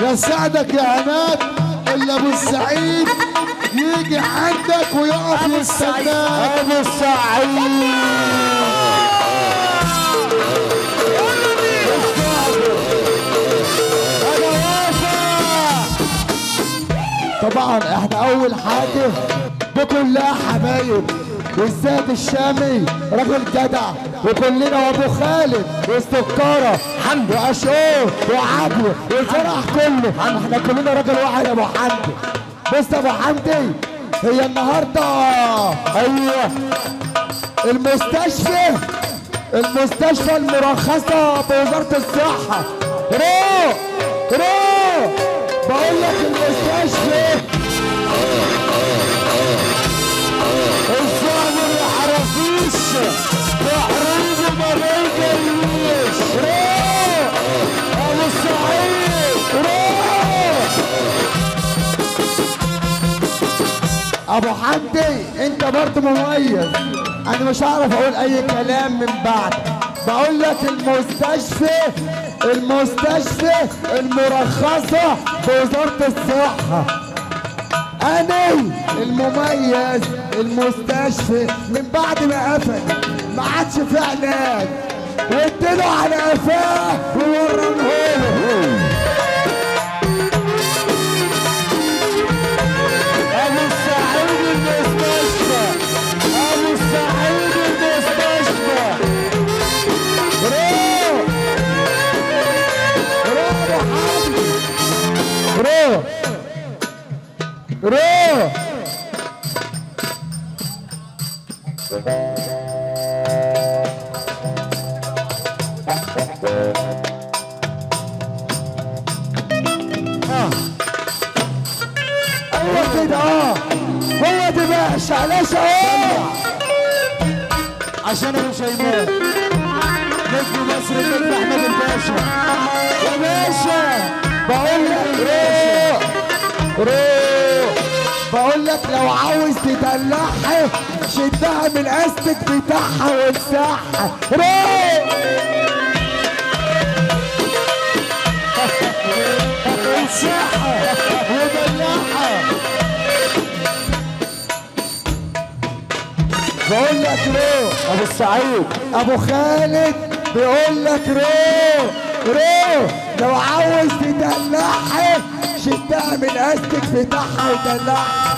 يا سعدك يا عماد اللي ابو السعيد يجي عندك ويقف يستناك. ابو السعيد انا وافق. طبعا احنا اول حاجة بكلها حبايب، والسيد الشامي راجل جدع، وكلنا وابو خالد والسكاره حمدي واشقور وعدل والفرح كله، احنا كلنا راجل واحد يا ابو حمدي. بص يا ابو حمدي، هي النهارده ايوه المستشفى، المستشفى المرخصة بوزارة الصحة. روح روح، بقول لك المستشفى. الشعب ما يعرفيش تحريضه ما بيجريش. روح ابو السعيد روح. ابو حمدي انت برضه مميز، انا مش هعرف اقول اي كلام من بعد. بقول لك المستشفى، المستشفى المرخصة بوزارة الصحة، انا المميز. المستشفى من بعد ما قفل ما عادش في علاج، واديله على قفاه وورمهوله. ابو السعيد المستشفى، ابو السعيد المستشفى. روح روح يا حمدي، روح روح. هو كده اه، هو دي باشا علاش اهو. عشان ابو شيماء نجم مصر النجم احمد الباشا. يا باشا بقول لك روح روح، بقول لك لو عاوز تدلعها شدها من الاستك بتاعها وامسحها. روح امسحها ودلعها. بقول لك روح. ابو السعيد ابو خالد بيقول لك روح روح، لو عاوز تدلعها شدها من الاستك بتاعها ودلعها.